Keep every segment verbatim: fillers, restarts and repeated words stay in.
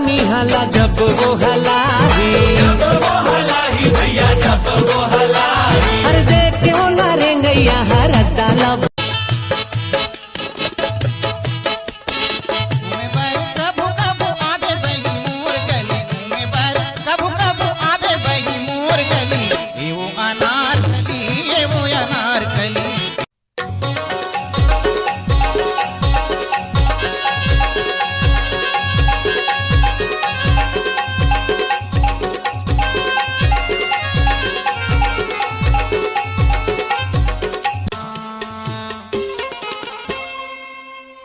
निहाला जब वो हलाही, जब वो हलाही भैया, जब वो हलाही। अरे देख के होला रेंगैया हर ताला। घूमे बर कभू कभू आबे बही मोर गली, घूमे बर कभू कभू आबे बही मोर गली। ए वो अनारकली, ए वो अनारकली।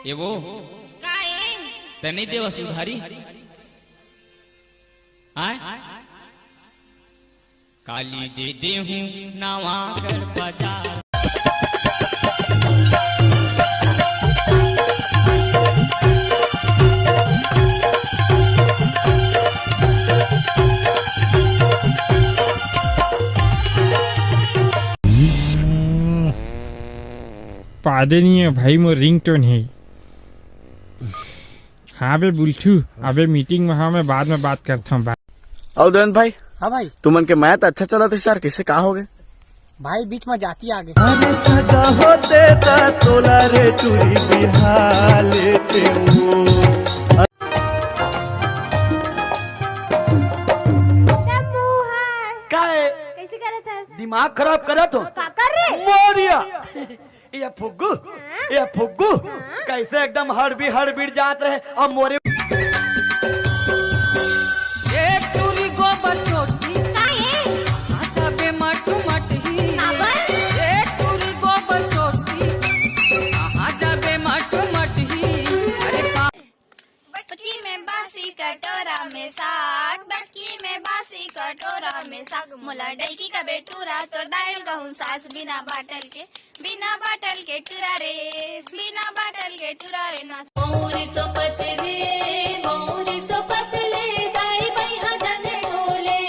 ए वो, का ए? तने देवा सुधारी? आय? काली दे देहूं नवा कर बाजार। पादे नहीं है भाई, मोर रिंगटोन है। हाँ बे बुल्ठू, अबे मीटिंग में हाँ, मैं बाद में बात करता हूँ। अउ देवेंद्र भाई, हाँ भाई। तुमन के मैच अच्छा चलत हे सर, कइसे का होगे? भाई बीच में जाति आगे। अरे सगा होते ता तोला रे टूरी बिहा लेते वो। सब मुंह है। का है? कैसे करत हस? दिमाग खराब करत हो? का कर रे? मोरिया। या फुग्गू, हाँ? या फुग्गू, हाँ? कैसे एकदम हड़बी हड़बीड़ जात रहे। अब मोरे ए टूरी गोबर चोटी, का ए? आजा बे मट मट ही। काबर? ए टूरी गोबर चोटी, आजा बे मट मट ही। अरे बा- बटकी में बासी कटोरा में साग, बटकी में बासी कटोरा में साग। मोला डैकी का बेटूरा, तोर दायल कहूँ सास, बिना बाटल के, बिना बाटल के टूरा रे, बिना बाटल के टूरा रे ना। मौरी तो पतले, मौरी तो पतले, दाई बइहा जन डोले,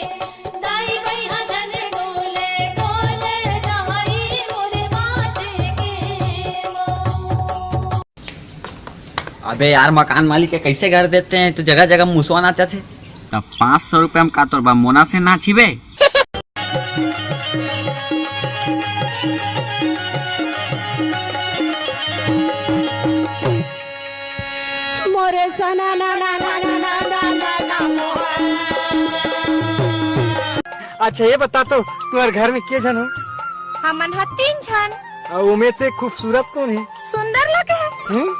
दाई बइहा जन डोले, डोले दहाई मोरे माथे के मौर। अबे यार, मकान मालिक के कैसे घर देते हैं, तो जगह जगह मुसवा नाचत है। तब पाँच सौ रुपया में का तोर बा मोना से नाचिबे? मोरे सना ना ना ना ना ना ना ना ना। अच्छा ये बता तो, तुम्हारे घर में के झन हो? हमन ह तीन झन। अउ ओमे से खूबसूरत कोन हे? सुंदर लगे हे। हम्म?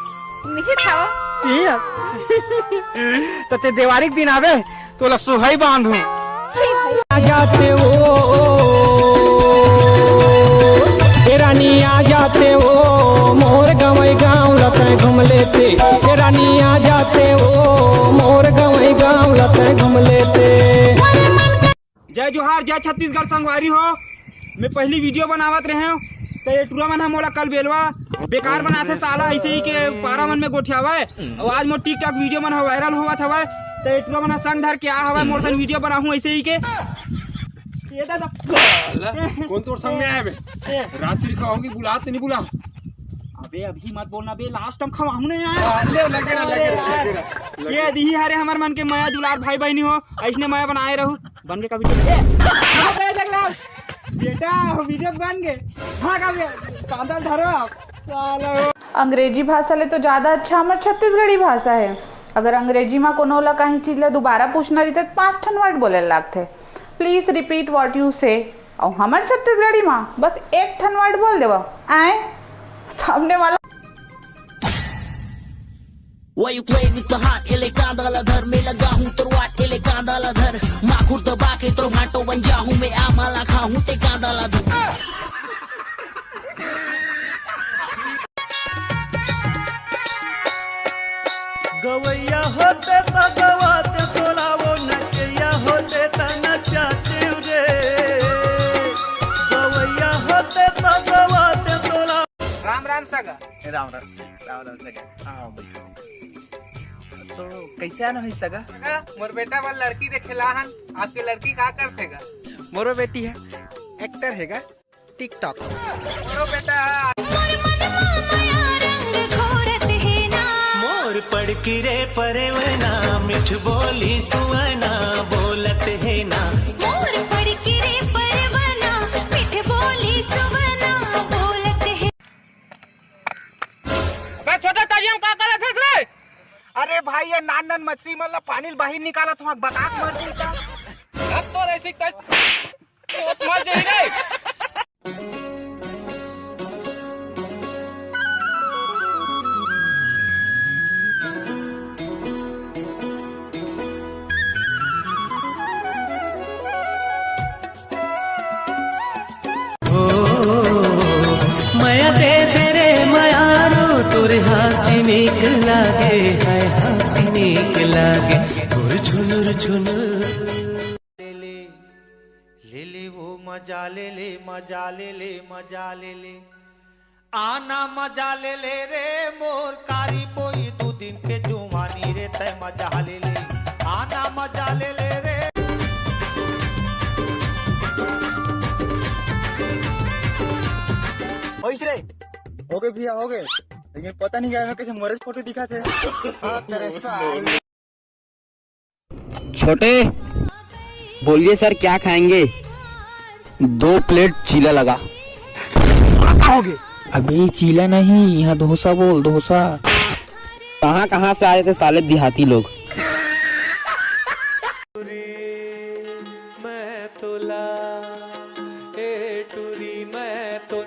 निहित हवा। तिही ह? त ते देवारी के दिन आबे, तोला सोहई बांधहूं। छी भाई। आ जाते ओ, ए रानी आ जाते ओ, मोर गंवई गांव ल तैं घूम लेते। ए रानी आ जाते ओ, मोर गंवई गांव ल तैं घूम लेते। जय जोहार, जय छत्तीसगढ़ संगवारी हो। मैं पहली वीडियो बनावत रहे हूँ, तो ये टूरा मन ह मोला कल बेलवा बेकार बनाथे साला, ऐसे ही के पारा मन में गोठियावय। और आज मोर TikTok वीडियो मन ह वायरल होवत हवय, तो ये टूरा मन ह संग धर के आ हवय, मोर संग वीडियो बनाहूँ ऐसे ही के। ये दादा। साला, कौन तोर संग में आया बे? ए। राशि लिखा होगी, बुला तो नहीं बुला? अबे अभी मत बोलना बे, लास्ट टाइम खवाहूँ ना यार। हाँ, ले, लगे रहा, लगे रहा, लगे रहा, लगे ये रहा। दिही हरे हमर मन के मया दुलार भाई बहनी हो, ऐसने मया बनाए रहू। बन के कभी ए, ए, जगलाल। बेटा, वीडियो बन गए। हाँ, कभी कांदा धरो आप। साला। अंग्रेजी भाषा ले तो ज्यादा अच्छा हमर छत्तीसगढ़ी भाषा है। अगर अंग्रेजी मा कोनो ला काही चीज ला दोबारा पूछना रहिथे, त पांच ठन वर्ड बोले ला लागथे। Please repeat what you say। अउ हमर छत्तीसगढ़ी मा बस एक ठन वर्ड बोल देवा, आए सामने वाला। Why you play with the heart? एले कांदा ला धर, मैं लगा हूँ तोर वाट। एले कांदा ला धर, माखुर दबा के तोर भांटो बन जाहूँ मैं। आमा ला खाहूँ ते कांदा ला धर। गवैया होते त गवाते तोला, वो नचैया होते त नचाते रे। गवैया होते त गवाते तोला। राम राम सगा। राम राम, राम राम सगा। हाँ, तो कैसे आना है सगा? सगा, मोर बेटा बर लड़की देखे ला हन, आपके लड़की का करथे गा? मोरो बेटी है, एक्टर है गा, TikTok। मोरो बेटा। मोर मन मा मया रंग घोरत हे ना। मोर पड़की रे परेवना में। बोली सुवना बोलत हे ना। मोर पड़की रे परवना, मीठ बोली सुवना बोलत हे। अबे छोटे, तरिया म का करत हस रे? अरे भाई, ये नान नान मछली मन ला पानी ल बाहिर निकालत हंव, बता के मर जही त। अब तो ऐसी तैसी मर जही रे। ओ, मया दे दे रे मयारू, तोर हाँसी नीक लागे, हाय हाँसी नीक लागे, तोर झुनुर झुनुर। ले ले, ले ले वो मजा ले ले, मजा ले ले, मजा ले ले। आना मजा ले ले रे मोर कारी बोई, दू दिन के जुवानी रे तय मजा ले ले। आना मजा ले ले रे। ओइस रे। हो गए भैया, हो गए, लेकिन पता नहीं क्या मैं कैसे मरे फोटो दिखा थे। हाँ, तेरे साल। छोटे, बोलिए सर, क्या खाएंगे? दो प्लेट चीला लगा। अबे चीला नहीं, यहाँ डोसा बोल, डोसा। कहाँ कहाँ से आए थे साले देहाती लोग? मैं तोला, ए टूरी, मैं तो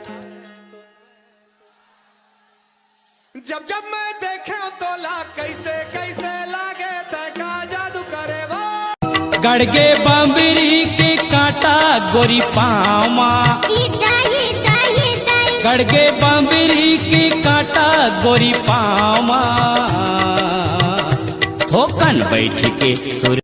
जब जब मैं देखे तोला, कैसे कैसे लागे, तै का जादू करे वो। गड़गे बांबरी के कांटा गोरी पाँव मा। गड़गे बांबरी के कांटा गोरी पाँव मा। थोकन बैठ के सुर